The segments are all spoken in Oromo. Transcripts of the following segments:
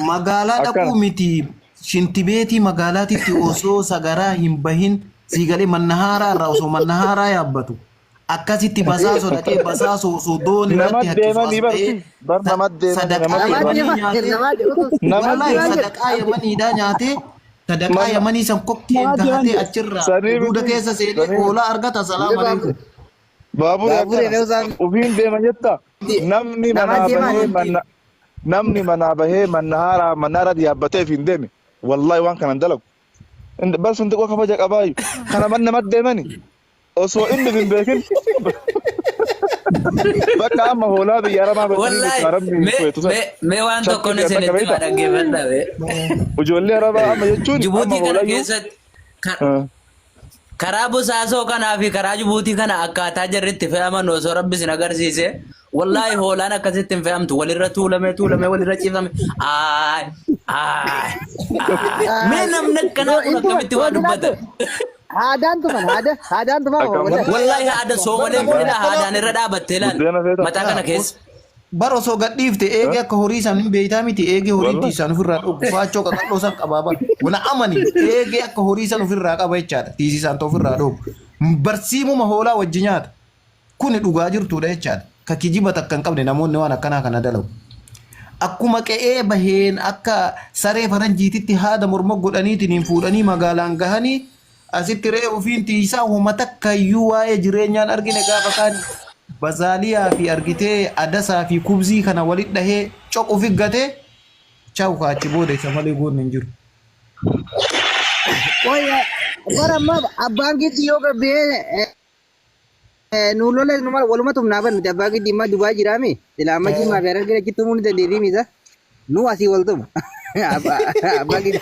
Magaalaa dhaquu Akkana. miti shintibeetii magaalaatitti osoo sagaraa hin bahin sii galee mannahaaraa irraa osoo mannahaaraa yaabbatu akkasitti basaasoo dhaqee basaasoo osoo doon Nama irratti harkisu deemanii as ba'ee barsi. Bar nama deemanii sadaqaa nama Nama yamanii deema nyaatee nama deema. Nama wallaahi deeman. sadaqaa yamaniidhaa nyaatee sadaqaa Manna yamanii san kokkeen Nama tahatee deeman. achirraa sanii huduuda miti. keessa seenee Sanii miti. hoolaa argata salaamu alaikum. Baaburri Baaburee akkana. fe'uusaan Ufiin deema jetta. Namni nama manaa deeman. bahee manna namni manaa bahee mannahaaraa mannaara yaabbatee hin deeme. Wallaahi waan kana hin dalagu. Bar sun xiqqoo kabaja qabaayu. Kana man namatti deemani. Osoo inni hin beekin. Bakka amma hoolaa biyya aramaa beekanii Wallahi, bakka arabni mee feetu san. mee mee waan tokko Shakkii isin takka itti beekta. dhaggeeffadha bee. Ijoollee arabaa amma jechuun amma Jibuutii kana hoolaayyuu. keessatti karaa Bosaasoo kanaa fi karaa Jibuutii kana akkaataa jarri itti fe'aman osoo rabbi isin agarsiise wallaahi hoolaan akkasitti hin fe'amtu walirra tuulamee tuulamee walirra ciifame aay aay aay mee namni akkanaa kun akkamitti waa dubbata Haadaan tuman haada haadaan tuman Akkam. wala. wallaahi haada soomalee kun ilaa haadaan irra dhaabattee ilaal Buddeena feeta. mataa kana keessa. Bar osoo gadhiifte eegee akka horii isaan hin beektaa miti eegee horii Wallahi. isaan ofirraa dhoogu faachoo qaqal'oo isaan qabaa bar. Wana amani eegee akka horii isaan ofirraa qaba jechaadha. Tiisii isaan ta'u ofirraa dhoogu. Barsiimuma hoolaa wajji nyaata. Kuni dhugaa jirtuudha jechaadha. Ka kijiba takka hin qabne namoonni waan akkanaa kana dalagu. Akkuma qe'ee baheen akka saree faranjiititti haada morma godhaniitiin hin fuudhanii magaalaan gahanii asitti re'ee ofiin tiisaa homa takka iyyuu waa'ee jireenyaan argine gaafa kaan bazaaliyaa fi argitee adasaa fi kubzii kana walit dhahee coqu figgatee chaw kaachi booda isa malee goonni hin jiru. Qoya bara amma abbaan giddii yoo gabbee nu lola numa waluma tumnaa bar nuti abbaa giddii amma Dubaay jiraami. Sila amma jimmaa fi harargee achitti tumuu ni dandeetii misa. Nu asii wal tumu. Abbaa giddii.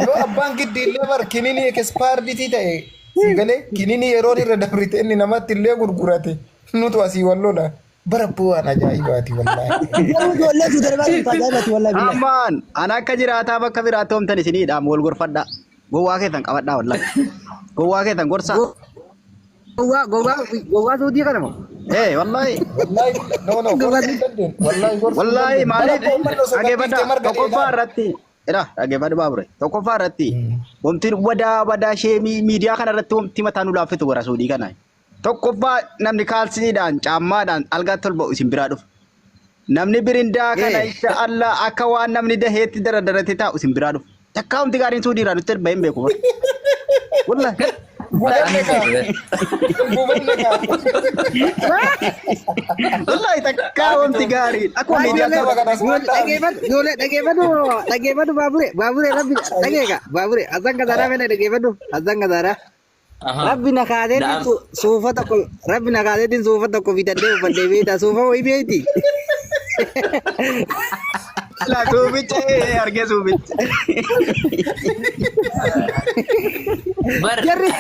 Yoo abbaan giddi illee bar kininii ekspaarditii ta'e sii galee kininii yeroon irra dabrite inni namatti illee gurgurate nutu asii wal lola. Bara abboo waan ajaa'ibaati wallaahi. Garuu ijoollee suuta darbaa jirtu ajaa'ibaati wallaahi billahi. Ammaan ana akka jiraataa bakka biraatti hoomtan isiniidhaam wal gorfadhaa. Gowwaa keessan qabadhaa wallaahi. Gowwaa keessan gorsaa. Gowwaa gowwaa gowwaa suutii kana moo? Ee wallaahi. Wallaahi no no Gowwaa gorsuu hin dandeenyu. Wallaahi gorsuu hin Wallaahi dandeenyu. Bara maaliif abboo uummanni osoo gadhiiftee dhageeffadhaa marga tokkoffaa dheedaa. irratti Ira dhageeffadhu baabure tokkoffaa irratti wanti wadaa wadaa ishee miidiyaa kana irratti wanti mataa nu laaffitu gara suudii kana. Tokkoffaa namni kaalsiidhaan caammaadhaan algaatti ol ba'u isin biraa dhufa. Namni birindaa kana insha Allah akka waan namni daheetti daradarate taa'u isin biraa dhufa. Takkaa wanti gaariin suudii irraa nutti bahee hin beeku. Wallahi. Gubanne kaa. Gubanne kaa. Wallahi takkaa wanti gaariin akkuma miidiyaa Saba kanas waan ta'an. Ijoollee dhageeffadhu dhageeffadhu baabure baabure rabbi dhageeka baabure azan gazaraa fedha dhageeffadhu azan gazaraa. Rabbi na kaaseetiin Na'am. suufa tokko rabbi na kaaseetiin suufa tokko bitadhee uffadhee beekta suufa wayii beekti. Laa suuficha ee argee suuficha. Bar Jarri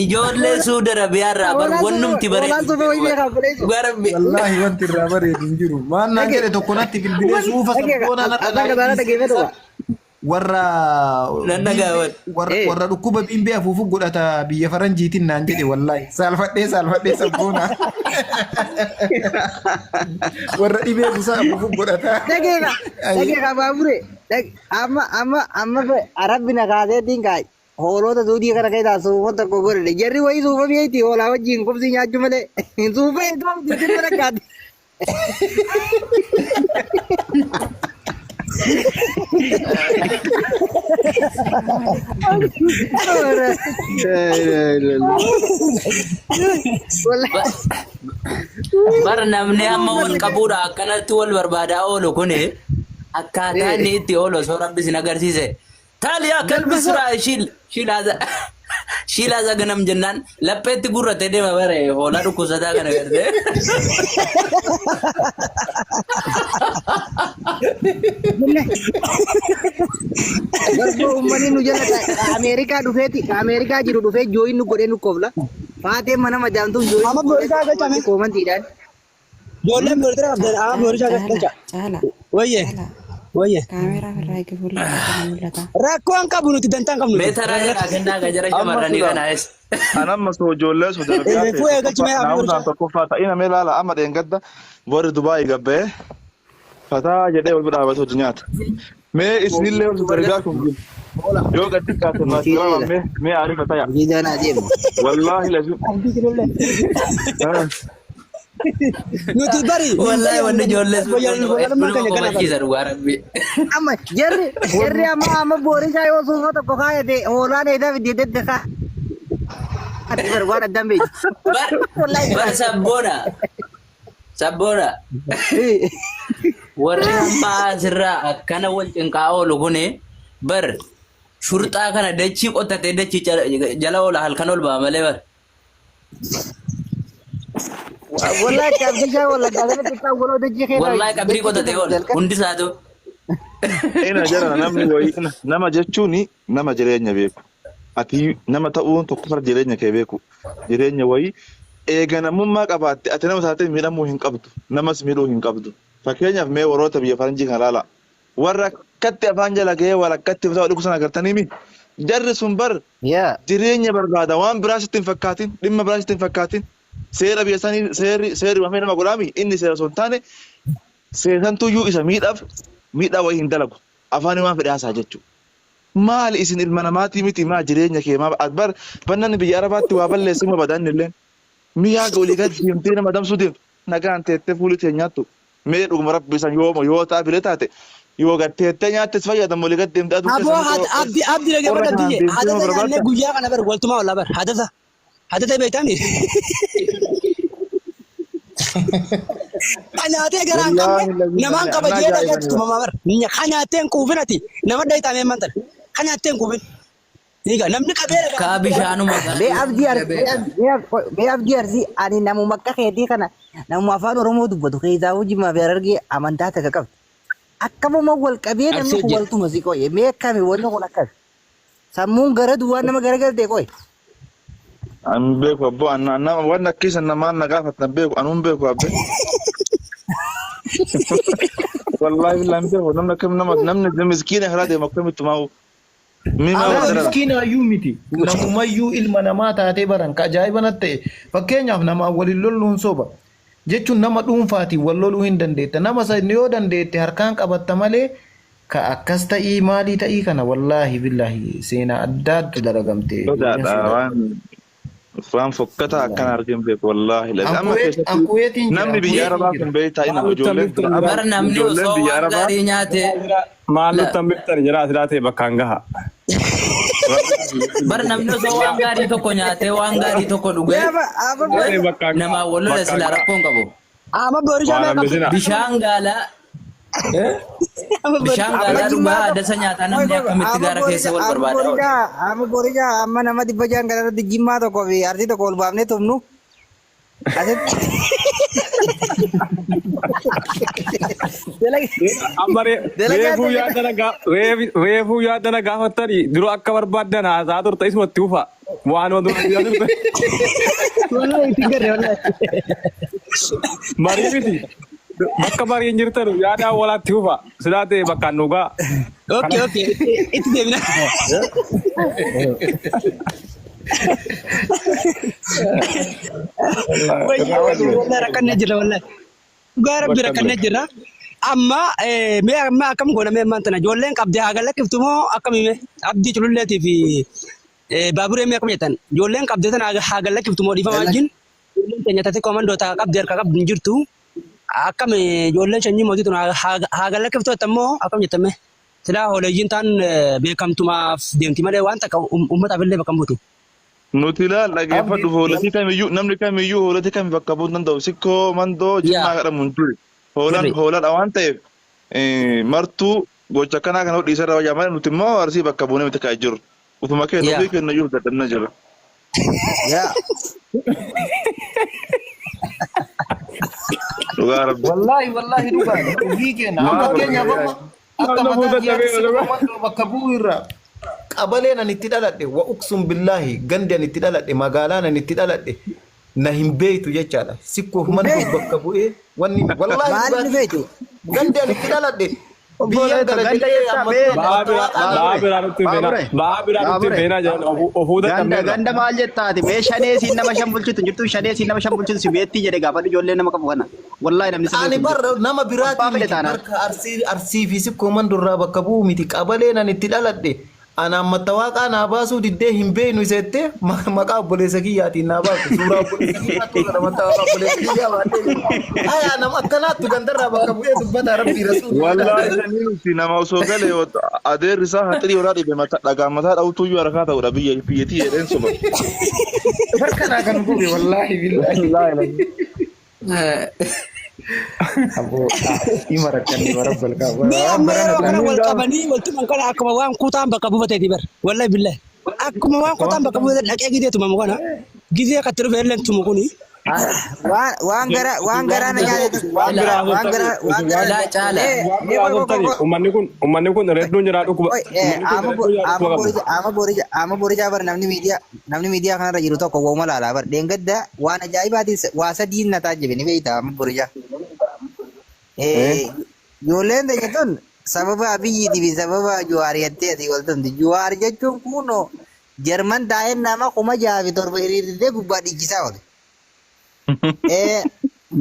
ijoollee Suudi Arabiyaa irraa bar hoolaa suufa wannumti hoolaa bareedu suufa wayii beekaa obboleessu. Dhugaa rabbi. Wallaahi wanti irraa bareedu hin jiru. Waan naan Dhage jedhe tokko natti bilbilee suufa dhageeka sabboonaa narra azan gazaraa dhageeffadhu. Warra Nan dhaga'aman. warra Eh. warra dhukkuba biimbee afuufu godhata biyya faranjiitiin naan jedhe wallaahi saalfadhee saalfadhee sabboona warra dhibee busaa afuufu godhata. Dhageeka dhageeka baabure amma amma amma rabbi na kaaseetiin kaay hoolota suudii kana keessaa suufa tokko godhadhe jarri wayii suufa mi'eeyti hoolaa wajjin qubsii nyaachuu malee suufa iddoo itti rakkaate. Bar namni amma wal qabuudha akkanatti wal barbaadaa oolu kuni akkaataa inni itti oolu osoo rabbi isin agarsiise Taaliyaa kalbi suraa shiil shiilaaza shiilaaza ganam jennaan lapheetti gurratee deema bare hoolaa dhukkubsataa kana gartee. Garboo uummanni nu jala ka Ameerikaa dhufeeti ka Ameerikaa jiru dhufee jooyin nu godhee nu kofla. Faatee mana madaamtuun jooyin Amma nu godhee boorisaa galchame. koomantiidhaan. Ijoolleen boorisaa qabdan amma boorisaa Caala, galcha. caala, Wayye. caala. Wayye. Kaameeraa irraa eegi fuulli isaa mul'ata. Rakkoo hin qabu nuti dantaa hin qabnu. Mee taraa jedhaa kennaa ka jara Amma shamarranii sila kana es. an amma soo ijoollee Saudi Arabiyaa Reefuu ta'e eegalchi mee tokkoffaa abdii naamusaan horichaa. tokkoffaa ta'ina mee laala amma dheengadda warri Dubaayii gabba'ee fataa jedhee wal bira dhaabatee hojii nyaata. Mee isinillee warri Saudi Arabiyaa kun yoo gad xiqqaate maatii lama mee mee aarii fataya. Hojii danaa deemu. Wallaahi lazim. Abdii kilollee. Nuti bari Wallahi wanni ijoollee sun wayyaanummaa nama keenya kana bari. komachiisa dhugaa rabbi. Amma jarri jarri amma amma boorisaa yoo suufa tokko kaayate hoolaan eedaa fidee dedde kaayate bar waan addaan beeku. Bar Wallaahi. bar sabboona sabboona warri hamma asirraa akkana wal cinqaa oolu kuni bar shurxaa kana dachii qotatee dachii jala oola halkan ol ba'a malee bar. Wallaahi qabdishaa wallaggaa sanatti ta'u waloo dachii keessa Wallahi qabrii dachii qotatee keessa oola jalqabe. hundi isaatu. Ina jara namni wayii nama jechuun nama jireenya beeku. Ati nama ta'uun tokkoffaa jireenya kee beeku. Jireenya wayii eega namummaa qabaatte ati nama taatee miidhamuu hin qabdu. Namas miidhuu hin qabdu. Fakkeenyaaf mee warroota biyya faranjii kana ilaala. Warra akkatti afaan jala gahee warra akkatti mataa dhugu sana agartanii mi? Jarri sun bar Yaa. jireenya barbaada waan biraa sitti hin fakkaatin dhimma biraa sitti hin fakkaatin seera biyya sanii seerri seerri wamee nama godhaami inni seera osoo hin taane seesantuyyuu isa miidhaaf miidhaa wayii hin dalagu afaan waan fedhe haasaa jechuudha. Maali isin ilma namaatii miti maa jireenya kee maa bar bannanni biyya arabaatti waa balleessu ma badanni illee miyaa olii gad deemtee nama damsuu deemtu nagaan teettee fuulli tee nyaattu mee dhuguma rabbi san yooma yoo ta'a bile taate yoo gad teettee nyaattes fayyadamu olii gad deemtee aduu Aboo keessa had abdi abdi qorra dhaggeeffadhu kanaan abdiyye deemtee nama hadasa nyaannee barbaadda. guyyaa kana bar waltumaa ollaa bar hadasa hadasa beektaami. Ka nyaatee garaa hin qabne Wallaahi lazii namaan ani qaba anaa jee ajaa'ibani dhagaatti tumamaa bar. Ka nyaattee hin quufin ati nama dhayitaamee mantan ka nyaattee hin quufin. Egaa namni qabee dhagaa Kaa bishaanuma Bee abdii arsii bee abdii arsii ani namuma akka keetii kana namuma afaan Oromoo dubbatu keessaa Jimmaa fi Harargee amantaa takka qabdi. Akkamuma wal qabee namni Arsii kun hojjeta. wal tuma si qoye mee akkami wanni kun akkas. Sammuun gara duwwaan nama garagalte qoye. An beeku abbo an nama waan akkisa namaan na gaafatan beeku anuun beeku abbe. Wallaahi billahi hin beeku namni akkam nama namni miskiina karaa deemu akkamitti maa'u. Mimaa Nama wal darara. miskiinaayyuu miti. Namumayyuu ilma namaa taatee baran ka ajaa'iba natti ta'e. Fakkeenyaaf namaan waliin lolluun soba. Jechuun nama dhuunfaatiin wal loluu hin dandeetta. Nama san yoo dandeette harkaan qabatta malee ka akkas ta'ii maalii ta'ii kana wallaahi billaahi seenaa addaatti dalagamte. Ijoolleen Sodaadha Suudaan. waan waan fokkataa akkana argin beeku wallaahi. Amma An keessatti Kuweetiin jira. namni An biyya Kuweetiin Arabaa jira. kun beektaa ina Maal nuttan ijoolleen biftan amma jira? Bar namni ijoolleen osoo biyya waan Arabaa gaarii nyaate Maal la nuttan biftan jira silaa ta'e bakkaan gaha. bar namni osoo waan gaarii tokko nyaatee waan gaarii tokko dhugee Yaa amma Silaa ta'e bakkaan gaha. namaa wal lola Bakkaan silaa gaha. rakkoo hin qabu. Amma boorishaa Waan mee qabdu. hambisina. Bishaan gaalaa bishaan amma gaalaa dhugaa jimmaa tokko adasa nyaataa namni akkamitti amma gaara keessa boorishaa wal amma barbaada oola. boorishaa amma boorishaa amma nama 600 kana irratti jimmaa tokkoo fi arsii tokko ol baafnee tumnu asitti. Amma Dalagaa reefuu yaadana reefuu yaadana gaafattanii dura akka barbaaddan haasaa turte isumatti ufa. Waan dura haasaa turte. Wallahi itti garre wallahi. Marii miti. Bakka mariin jirtan yaadaan walaatti ufa. Silaa ta'e bakkaan dhugaa. Okay okay itti deemna. Wayyaa wallahi rakkannee jirra wallahi. Dhugaa rabbi rakkannee jirra. Amma mee amma akkam goona mee ammaan tana ijoolleen qabdee haa galakkiftu moo akkami mee abdii cululleetii fi baaburee mee akkam jettan ijoolleen qabdee tana haa galakkiftu moo dhiifama wajjin ijoolleen teenya tate komandoota qabdee harka qabdu hin jirtu akkam ijoolleen sanyii mootii tun haa galakkiftu jettan moo akkam jettan mee silaa hooleeyyiin taan beekamtumaaf deemti malee waan takka uummataaf illee bakka hin buutu. Nuti ilaal dhageeffadhu hoolatii kamiyyuu namni kamiyyuu hoolatii kami bakka bu'uu hin danda'u. Sikkoo mandoo jimmaa Yaa. jedhamu hin jiru. Hoolaan Sirri. hooladha waan ta'eef martuu gocha akkanaa kana dhiisee irra wayyaa malee nuti immoo arsii bakka buunee miti ka'ee jiru. Utuma keenya Yaa. ofii keenya iyyuu dadhabna jira. Yaa. Dhugaa rabbi. Wallaahi wallaahi dhugaadha. Ofii keenya Maal amma fakkeenyaaf godha? amma akka Namni mataa fuuta kiyyaatti dhabee sikkoo mandoo bakka bu'uu irraa qabaleen ani itti dhaladhe wa uqsum billaahi gandi ani itti dhaladhe magaalaan ani itti dhaladhe na hin beeytu jechaadha. Sikkoof mandoo bakka bu'ee wanni wallaahi Maal inni dhugaatii beektu? gandi ani itti dhaladhe Biyyan Obboleetto gala ganda jedhee jettaa amma mee dura Ba'aa biraa mattawaaqaa na ba'aa baabure biraa nutti hin feenaa. baabure Ba'aa biraa nutti hin baabure feenaa jedhan ofuu ganda dadhabneerra. ganda maal jettaati mee shanee siin nama shan bulchitu hin jirtu shanee siin nama shan bulchitu si beettii jedhe gaafadhu ijoollee nama qabu kana wallaahi namni si Ani beeku hin bar jiru nama abbaa biraatii fedhe miti taanaan barka arsii arsii fi sikkoo mandurraa bakka bu'u miti qabaleen ani itti dhaladhe anaan mattawaaqaa naa baasuu diddee hin beeynu iseette maqaa obboleessa kiyyaatiin naa baasu suuraa obboleessa kiyyaattu kana mattawaaqaa obboleessa kiyyaa baatee jiru. Ayaa nama akkanaattu gandarraa bakka bu'ee dubbataa rabbii rasuulli Wallaahi sanii miti nama osoo gale adeerri isaa haxirii horaa dhibe mata dhagaan mataa dhawutuyyuu harkaa ta'udha biyya biyyattii jedheen soba. Barkanaa kan gube wallaahi billaahi. Wallaahi lamii. Aboo ima rakkanne bara balqaa Mee waan amma barana yeroo kana taane. wal qabanii waltuman kana akkuma waan kutaan bakka buufateeti bar. Wallahi billahi. Akkuma waan kutaan bakka buufate dhaqee gizee tumamu kana. Gizee katti dhufe illee tumu kuni. Waan waan gara waan garaa na nyaate Waan biraa waan haasoftan gara waan gara Ilaa caala. ee waan mee biraa qoy qoy haasoftan qoy ummanni kun redduun jiraa dhukkuba qoy ee ummanni kun ama redduun jiraa ama dhukkuba qabu. boricha ama boricha ama boricha bar namni miidiyaa namni miidiyaa kanarra jiru tokko wauma laalaa bar dheengadda waan ajaa'ibaatiin waa sadiin na taajjabe ni beekta ama boricha. Eh. Ijoolleen teenya tun sababa Abiyyiitii fi sababa Jawaar jettee asii wal tumti. Jawaar jechuun kunoo Jarman taa'een nama 6007 hiriirtee gubbaa dhiichisaa oole.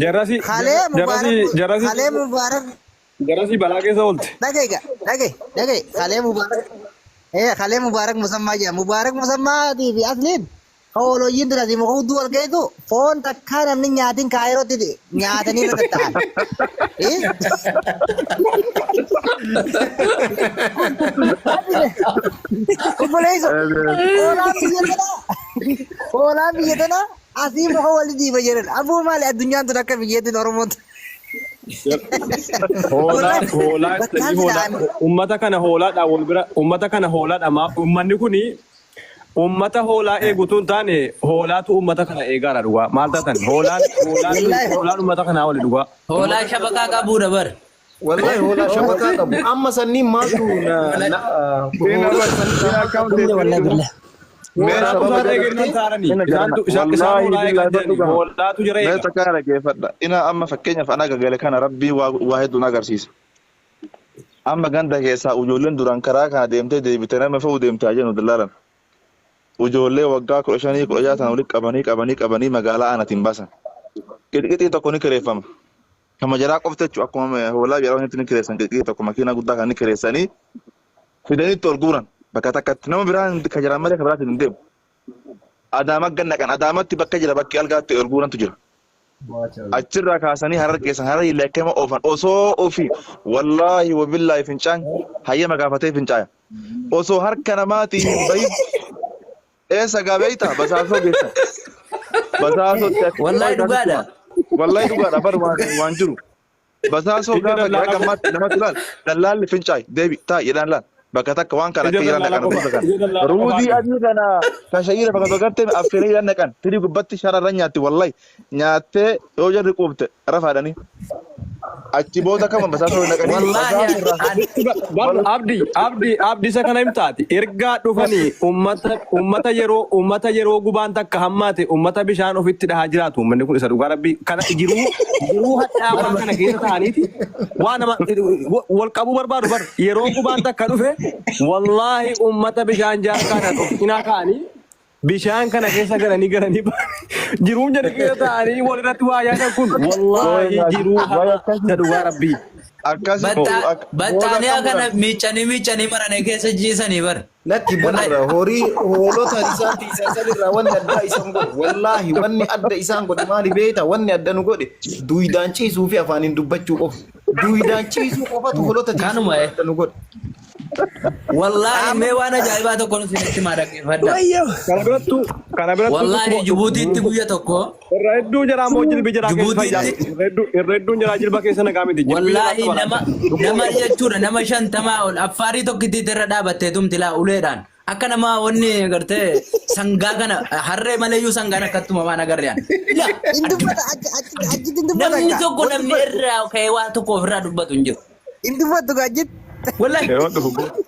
Jarasi Kalee Mubaarak jarasi jarasi Kalee Mubaarak jarasi balaa keessa oolte. dhagaye dhagaye dhagaye Kalee Mubaarak Kalee Mubaarak Musammaa jedha. Mubaarak Musammaatii fi Asliin hoolooyyiin dura asii muka hudduu wal geessu foon takkaa namni nyaatiin kaayirootti nyaatanii irra tatta'an. Obboleesso hoolaan biyya tanaa hoolaan biyya tanaa asii muka wali dhiiba jedhan. Aboo maali addunyaan tun akka biyyattiin Oromoon Hoolaa Wallahi hoolaa bakkaan sanyii sila hoolaa ani ummata kana hoolaadhaan wal bira ummata kana hoolaadha maa ummanni kuni ummata hoolaa eegutu hin taane hoolaatu ummata kana eegaara dhugaa maal taatan hoolaan hoolaan wallahi hoolaan ummata kanaa wali dhugaa. Hoolaa shabakaa qabuudha bar. Wallahi hoolaa shabakaa qabu. Amma sanniin maaltu na na Ina hoolota bar sanirraa ina maaltu account adda Dhumne godhe wallahi beektaa? billahi. mee Hoolaatu sababa isaan jara eeganii taaranii ina jarana isaantu isaan isaan wallaahi hoolaa billahi eegaa badhu jiranii gama hoolaatu jara mee eega. takka dhaggeeffadha ina amma fakkeenyaaf ana gagale kana rabbii waa waa hedduu na agarsiisa amma ganda keessaa ijoolleen duraan karaa kana deemtee deebite nama fe'uu deemte haa jennu dallaalan ijoollee waggaa 15 16 tan walitti qabanii qabanii qabanii magaalaa aanatiin baasan qixqixiin tokko ni kireeffama kama jaraa qofti jechuun akkuma hoolaa jedhamu ni kireessan qixqixii tokko makiinaa guddaa kan ni kireessanii fidanii itti ol guuran bakka takkatti nama biraan ka jiraan malee ka biraatiin hin deemu. Adaama gad naqan Adaamatti bakka jira bakki algaatti ol guurantu jira. Achirraa kaasanii harar geessan harar leekkama oofan osoo ofii wallaahi wabillaahi fincaan hayyama gaafatee fincaaya. Osoo harka namaatiin hin bahin eessa gaa beeyta basaasoo geessan. Basaasootti akka Wallahi dhugaadha. Wallahi dhugaadha bar waan waan jiru. Basaasoo Ija gaafa dallaalaa haga qofa. ammaatti namatti laal dallaalli fincaayi deebi taa'i jedhaan laal bakka takka waan kana Ija akka jedhan dallaalaa naqan qofa. bakka kana. Ija dallaalaa qofa Ruuzii arge. adii kana ka shayiira bakka tokkotti affeeree jedhan naqan tirii gubbatti shararra nyaatti wallahi nyaattee yoo jarri quufte rafaadhanii achi booda kama basaasoo naqanii Wallahi basaasoo irraa an Bar wal abdi abdi abdi isa kana himtaati ergaa dhufanii ummata ummata yeroo ummata yeroo gubaan takka hammaate ummata bishaan ofitti dhahaa jiraatu ummanni kun isa dhugaa rabbii kana jiruu jiruu hadhaawaa kana keessa ta'aniiti waa nama wal qabuu barbaadu bar yeroo gubaan takka dhufe wallaahi ummata bishaan jaarkaadhaan of cinaa kaa'anii bishaan kana keessa galanii galanii jiruun jedhu keessa ta'anii walirratti waa yaadan kun wallaahi jiruu hamaa isa dhugaa rabbii. Akkasitti booda Baxxaaniyaa akka kana godhan. miicanii miicanii marane keessa jiisanii bar. Lakki Wallahi. barra horii hoolota isaan tiisan sanirraa wanni addaa isaan godhe wallaahi wanni adda isaan godhe maali beekta wanni adda nu godhe duwidaan ciisuu fi afaaniin dubbachuu qofa duwidaan ciisuu qofatu hoolota tiisuu Kanuma irraa eh. adda nu godhe. Wallaahi mee waan ajaa'ibaa tokko nu isinitti himaa dhaggeeffadha. Wayyoo. Kana birattuu kana birattuu Wallaahi dhukkuba Jibuutiitti guyya tokko irra hedduu jaraa immoo jilbi jaraa keessa fayyaa Jibuutiitti miti. Irra hedduu irra hedduun jaraa jilba keessa nagaa miti. Jilbi wallaahi jaraatu nama balaata. nama jechuudha nama 50 ol affaarii tokkittiitti irra dhaabattee tumti laa uleedhaan akka nama wanni gartee sangaa kana harree maleeyyuu sangaan akkattumamaan agarreen. Ila Hin dubbata achi achi achitti hin dubbata namni akka. tokko Wal namni dubbatu. irraa ka'ee waa tokko ofirraa dubbatu hin jiru. Hin dubbattu gaa achitti. Wallaahi Yeroo dhufu goota.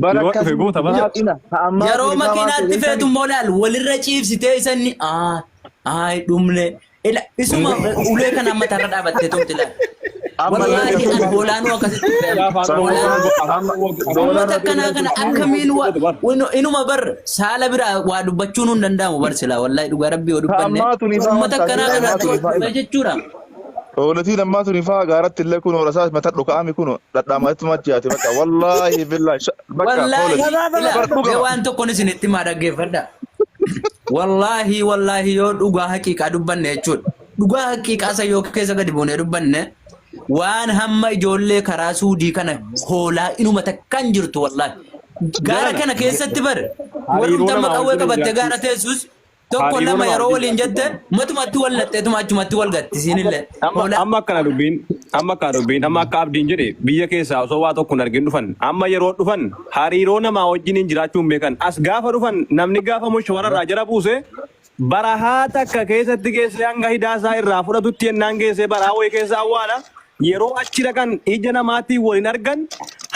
Bara Yeroo dhufe akkasii goota bara. maal ina ha ammaa yeroo kun isaa maal ta'e makiinaatti feetu beektanii? immoo laal walirra ciibsitee isanni aay dhumne ila isuma ulee kana amma tarra dhaabattee tumti laal. Amma Wallaahi an hoolaanuu akkasitti fe'ame. Hoolaan uummata akkanaa kana akkamiin inuma bar saala biraa waa dubbachuun hin danda'amu bar silaa wallaahi dhugaa rabbii yoo dubbanne Ammaa tuni faa uummata akkanaa ammaa kanatti tuni wal faa dhufe jechuudha. Hoolatiin ammaa tuni faa gaaratti illee kun hoolasaas mata dhuka'ami kun dhadhaamatti machiyaate bakka wallaahi billaahi bakka Wallaahi hoolati. ila Bar mee dhugama. waan tokkoon isinitti himaa dhaggeeffadha. Wallaahi wallaahi yoo dhugaa haqiiqaa dubbanne jechuudha. Dhugaa haqiiqaa isa yoo keessa gadi buunee dubbanne waan hamma ijoollee karaa suudii kana hoolaa inuma takkaan jirtu wallaahi. Gaara kana keessatti bar Hariiroo warrumti amma namaa qawwee wajjin qabatte jiraachuu. gaara teessus tokko Hariiroo lama namaa yeroo wajjin waliin jiraachuu jette qabna. matumatti wal laxxeetuma achumatti wal gatti siinillee. Amma Hoolaa. amma akkana dubbiin amma akkana dubbiin amma akka abdiin jedhe biyya keessaa osoo waa tokko hin argin dhufan amma yeroo dhufan hariiroo namaa wajjin hin jiraachuu hin beekan as gaafa dhufan namni gaafa mushawara irraa jara buuse barahaa takka keessatti geessee hanga hidaasaa irraa fudhatutti yennaan geessee baraa wayii keessa awwaala yeroo achi dhaqan ija namaatiin waliin argan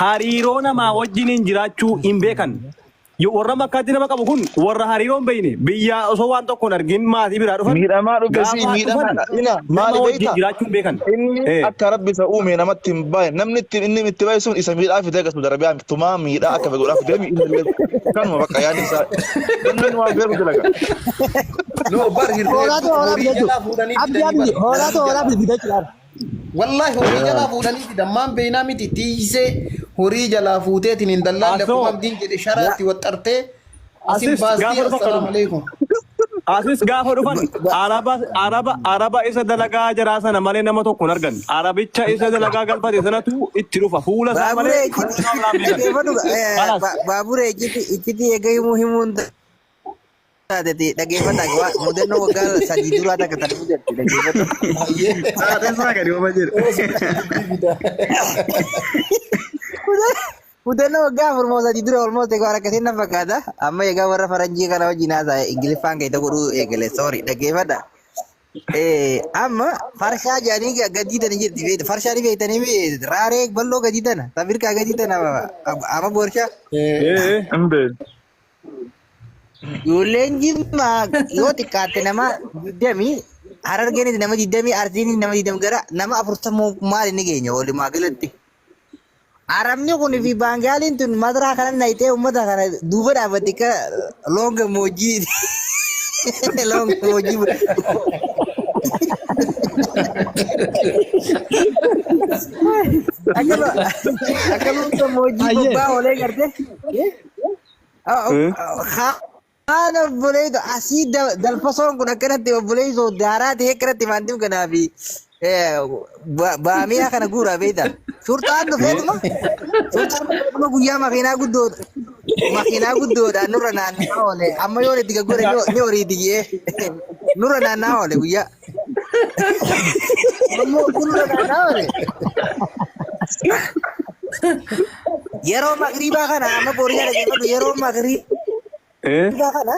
hariiroo namaa wajjin hin jiraachuu hin beekan. Yo warra makkaatti nama qabu kun warra hariiroo hin beekne biyyaa osoo waan tokko hin argin maatii biraa dhufan Miidhamaa dhufe si gaafa dhufan miidhamaadha. Ina nama maali wajjin beektaa? jiraachuu hin beekan. Inni Eh. akka rabbi isa uume namatti hin baay'e namni itti inni itti baay'e sun isa miidhaa fidee akkasuma darbee tumaa miidhaa akka godhaa fidee inni illee kanuma bakka yaadni isaa inni waan beeku dalaga. No bar Hoolaatu hoolaa horii bitachuu. jalaa fuudhanii Abdi fidanii abdi bar. hoolaatu hoolaa bitachuu. Wallahi horii jalaa fuudhanii fidan maan beeynaa miti tiisee horii jalaa fuuteetiin hin dallaalle Asoo akkuma abdiin jedhe sharaatti waxxartee asin asis baastii gaafa dhufan assalaamu kanuma. alaikum. Asis gaafa dhufan araba araba araba isa dalagaa jaraa sana malee nama tokko hin argan. Arabicha isa dalagaa galfate sanatu itti dhufa. Fuula isaa malee Baaburee fuula isaa biraan beekan. dhaggeeffadhu Kalas. baaburee iccitii eega himuu himuun taateti dhaggeeffadha mudannoo waggaa sadii duraa takka tan mudatte dhaggeeffadhu. Saaxilsaa gadi ooma jedhu. Mudannoo waggaa afur moo sadii dura olmoos egaa akkasiin na fakkaata. Amma egaa warra faranjii kana wajjin haasa'a Ingiliffaan keessa godhuu eegale sorry dhaggeeffadha. Amma farshaa jedhanii gadii tani jirti beektu farshaa ni beektanii raaree bal'oo gadii tana sabirkaa gadii tana amma boorshaa. Eh. Hin beeku. Ijoolleen jimmaa yoo xiqqaatte nama digdamii harargeenis nama digdamii arsiinis nama digdamii gara nama afurtamoo maal inni geenya walumaa galatti. Arabni kun fi baangaaliin tun madaraa kana nayitee uummata kana duuba dhaabbatti akka loon gammoojjii loon gammoojjii akka akka loon gammoojjii Ayyee. bobbaa oolee garte. Eh. Kaan obboleeto asii dalfasoon kun akkanatti obboleeto daaraa ta'e akkanatti maantiin kanaa fi baamiyaa kana guuraa beektaa. Shurxaan dhufeetuma shurxaan dhufeetuma guyyaa makiinaa guddoo makiinaa guddoodhaan nurra naanna'aa oole amma yoo itti gaggure ni horiiti jee nurra naanna'aa oole guyyaa. Ammoo kun nurra naanna'aa oole. Yeroo magriibaa kana amma booriyaa dhaggeeffatu yeroo magriibaa Eh. kana